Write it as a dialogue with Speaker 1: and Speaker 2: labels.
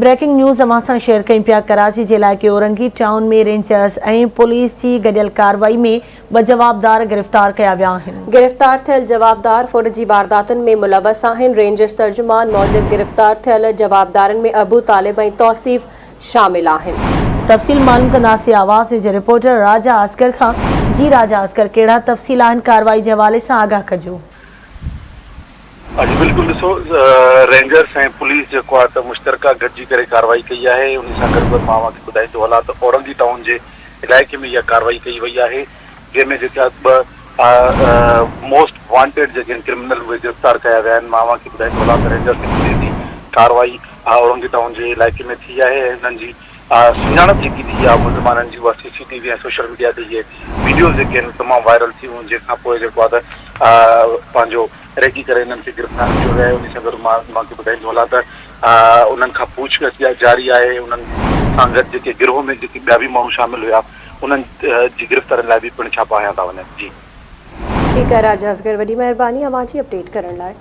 Speaker 1: Breaking news اوهان سان share ڪيون پيا ڪراچي جي علائقي اورنگي ٽائون ۾ رينجرز ۽ پوليس جي گڏيل ڪارروائي ۾ ٻه جوابدار گرفتار ڪيا ويا آهن.
Speaker 2: گرفتار ٿيل جوابدار ڦر جي وارداتن ۾ ملوث آهن، رينجرز ترجمان موجب گرفتار ٿيل جوابدارن ۾ ابو طالب ۽ توصيف شامل آهن.
Speaker 1: تفصيل معلوم ڪنداسين آواز نيوز جي رپورٽر راجا اصغر کان، جي راجا اصغر ڪهڙا تفصيل آهن ڪارروائي جي حوالي سان آگاهه ڪجو.
Speaker 3: جي بلڪل ڏسو رينجرس ۽ پوليس جيڪو آهي ته مشترڪه گڏجي ڪري ڪارروائي ڪئي آهي انهي سان گڏ گڏ مان اوهان کي ٻڌائيندو هلان ته اورنگي ٽائون جي علائقي ۾ اها ڪارروائي ڪئي وئي آهي جنهن ۾ جيڪا ٻه موسٽ وانٽيڊ جيڪي آهن ڪرمنل اهي گرفتار ڪيا ويا آهن مان اوهان کي ٻڌائيندو هلان ته رينجرس ۽ پوليس جي ڪارروائي اورنگي ٽائون جي علائقي ۾ ٿي آهي ۽ انهن جي سڃاڻپ جيڪي ٿي آهي ملزمانن جي اها C C T V ۽ social media تي اهي وڊيوز جيڪي آهن تمام وائرل ٿيون جنهن کان پوء جيڪو آهي ته پنهنجو ريڪي ڪري انهن کي گرفتار ڪيو ويو آهي انهي سان گڏ مان اوهان کي ٻڌائيندو هلان ته انهن کان پڇ ڳڇ جاري آهي انهن سان گڏ جيڪي گروهه ۾ جيڪي ٻيا به ماڻهو شامل هيا انهن جي گرفتارين لاء به پڻ ڇاپا هنيا ٿا وڃن جي.
Speaker 2: ٺيڪ آهي راجا اصغر وڏي مهرباني اوهان جي اپڊيٽ ڪرڻ لاء.